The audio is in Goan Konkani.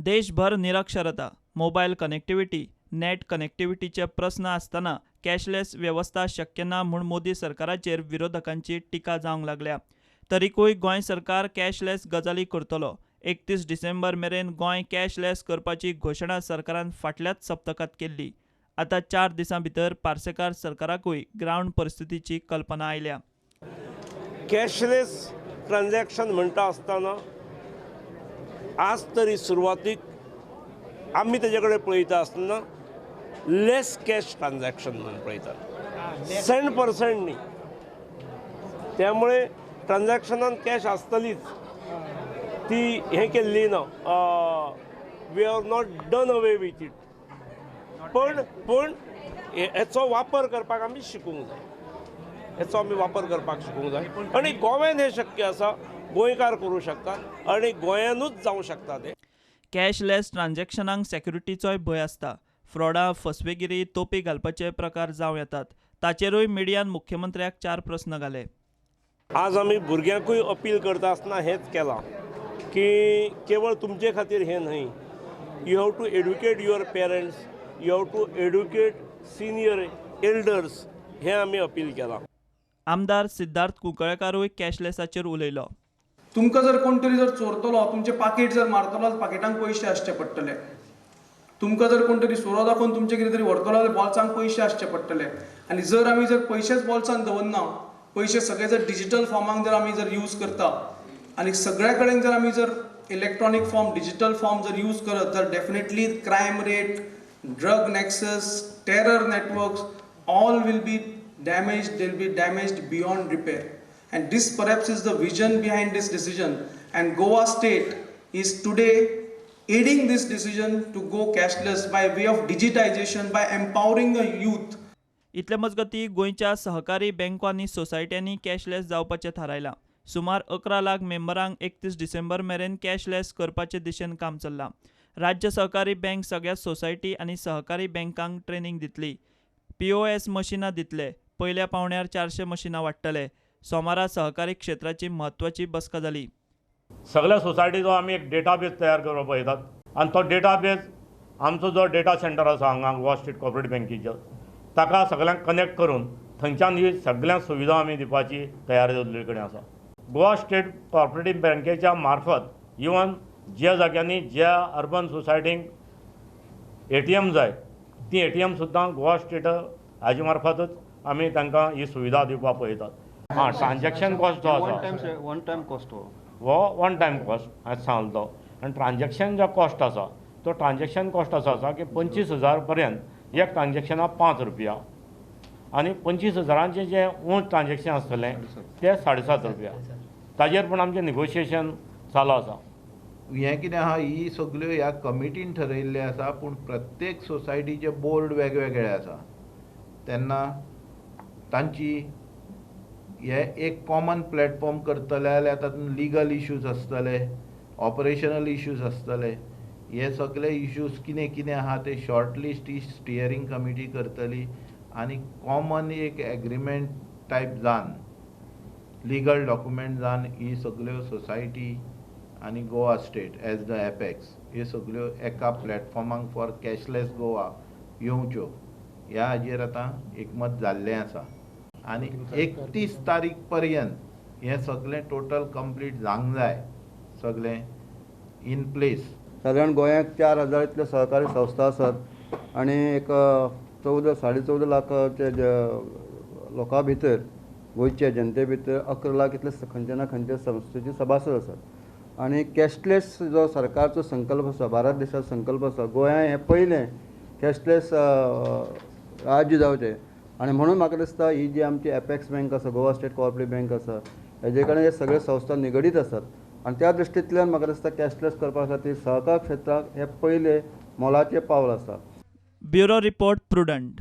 देशभर निरक्षरता, मोबायल कनेक्टिव्हिटी, नेट कनेक्टिव्हिटीचे प्रस्न आसतना कॅशलेस वेवस्था शक्य ना म्हूण मोदी सरकाराचेर विरोधकांची टिका जावंक लागल्या. तरीकूय गोंय सरकार कॅशलेस गजाली करतलो. 31 डिसेंबर मेरेन गोंय कॅशलेस करपाची घोशणा सरकारान फाटल्याच सप्तकांत केल्ली. आतां 4 दिसां भितर पार्सेकार सरकाराकूय ग्रावंड परिस्थितीची कल्पना आयल्या. कॅशलेस ट्रान्झॅक्शन म्हणटा आसतना आज तरी सुरवातीक आमी तेजे कडेन पळयता आसतना लेस कॅश ट्रान्झॅक्शन म्हणून पळयतात, 100% न्ही. त्यामुळे ट्रान्झॅक्शनान कॅश आसतलीच, ती हें केल्ली ना, we are not done away with it. पण पण हेचो वापर करपाक आमी शिकूंक जाय, हेचो आमी वापर करपाक शिकूंक जाय. आनी गोव्यान हें शक्य आसा, गोंयकार करूं शकतात आनी गोंयानूच जावं शकता तें. कॅशलेस ट्रान्झॅक्शनांक सेक्युरिटीचोय भंय आसता. फ्रॉडा, फसवेगिरी, तोपी घालपाचे प्रकार जावं येतात. ताचेरूय मिडियान मुख्यमंत्र्याक 4 प्रस्न घाले. आज आमी भुरग्यांकूय अपील करता आसतना हेंच केलां की केवळ तुमचे खातीर हें न्हय, you have to educate your parents, you have to educate senior elders, हें आमी अपील केलां. आमदार सिद्धार्थ कुंकळकारूय कॅशलेसाचेर उलयलो. तुमकां जर कोण तरी जर चोरतलो, तुमचें पाकीट जर मारतलो जाल्यार पाकिटांक पयशे आसचे पडटले. तुमकां जर कोण तरी सोरो दाखोवन तुमचें कितें तरी व्हरतलो जाल्यार बोल्सांक पयशे आसचे पडटले. आनी जर आमी जर पयशेच बोल्सांत दवरना, पयशे सगळे जर डिजिटल फॉर्माक जर आमी जर यूज करता आनी सगळ्या कडेन जर आमी जर इलेक्ट्रॉनीक फॉर्म, डिजिटल फॉर्म जर यूज करत तर definitely crime rate, drug nexus, terror networks all will be damaged, they will be damaged beyond repair. And this perhaps is the vision behind this decision. And Goa state is today aiding this decision to go cashless by way of digitization, by empowering the youth. इतले मजगती गोंयच्या सहकारी बँको आनी सोसायट्यांनी कॅशलेस जावपाचें थारायलां. सुमार 11 लाख मेंबरांक 31 डिसेंबर मेरेन कॅशलेस करपाचे दिशेन काम चल्लां. राज्य सहकारी बँक सगळ्या सोसायटी आनी सहकारी बँकांक ट्रेनींग दितली. POS मशिनां दितले. पयल्या पावंड्यार 400 मशिनां वाडटले. सोमारा सहकारी क्षेत्राची म्हत्वाची बसका जाली. सगळ्या सोसायटीचो आमी एक डेटाबेस तयार करपाक पळयतात आनी तो डेटाबेस आमचो जो डेटा सेंटर आसा हांगा गोवा स्टेट कॉपरेटीव बँकेचो, ताका सगळ्यांक कनेक्ट करून थंयच्यान ही सगळ्यांक सुविधा आमी दिवपाची तयारी दवरिल्ले कडेन आसा. गोवा स्टेट कॉपरेटीव बँकेच्या मार्फत इवन ज्या जाग्यांनी ज्या अर्बन सोसायटींक ATM जाय ती ATM सुद्दां गोवा स्टेट हाजे मार्फतच आमी तांकां ही सुविधा दिवपाक पळयतात. हां, ट्रान्झॅक्शन कॉस्ट जो आसा वन टायम कॉस्ट हो वन टायम कॉस्ट हांवें सांगलो तो. आनी ट्रान्झॅक्शन जो कॉस्ट आसा तो ट्रान्झॅक्शन कॉस्ट असो आसा की 25,000 पर्यंत एक ट्रान्झॅक्शनाक 5 रुपया आनी 25,000 जें उंच ट्रान्झॅक्शन आसतलें तें 7.5 रुपया. ताजेर पूण आमचें निगोशिएशन चालू आसा. हें कितें आहा, ही सगल्यो ह्या कमिटीन ठरयल्लें आसा, पूण प्रत्येक सोसायटीचे बोर्ड वेगवेगळे आसा, तेन्ना तांची हे एक कॉमन प्लॅटफॉर्म करतले जाल्यार तातूंत लिगल इश्यूज आसतले, ऑपरेशनल इश्यूज आसतले. हे सगळे इश्यूज कितें कितें आहा ते शॉर्ट लिस्ट ही स्टियरींग कमिटी करतली आनी कॉमन एक एग्रीमेंट टायप जावन, लिगल डॉक्युमेंट जावन ही सगळ्यो सोसायटी आनी Goa state as the apex हे सगळ्यो एका प्लॅटफॉर्माक फॉर कॅशलेस गोवा येवच्यो ह्या हाजेर आतां एकमत जाल्लें आसा. आनी 31 तारीख पर्यंत हें सगळें टोटल कंप्लीट जावंक जाय, सगळें इन प्लेस. सादारण गोंयांत 4,000 इतल्यो सहकारी संस्था आसात आनी एक 14 14.5 लाखाचे लोकां भितर, गोंयच्या जनते भितर 11 लाख इतले खंयच्या ना खंयच्या संस्थेचे सभासद आसात. आनी कॅशलेस जो सरकारचो संकल्प आसा, भारत देशाचो संकल्प आसा, गोंयांत हें पयलें कॅशलेस राज्य जावचें. आनी म्हणून म्हाका दिसता ही जी आमची एपेक्स बँक आसा, गोवा स्टेट कोऑपरेटीव बँक आसा, हेजे कडेन हे सगळे संस्था निगडीत आसात आनी त्या दृश्टींतल्यान म्हाका दिसता कॅशलेस करपा खातीर सहकार क्षेत्राक हे पयलें मोलाचें पावल आसा. Bureau report, Prudent.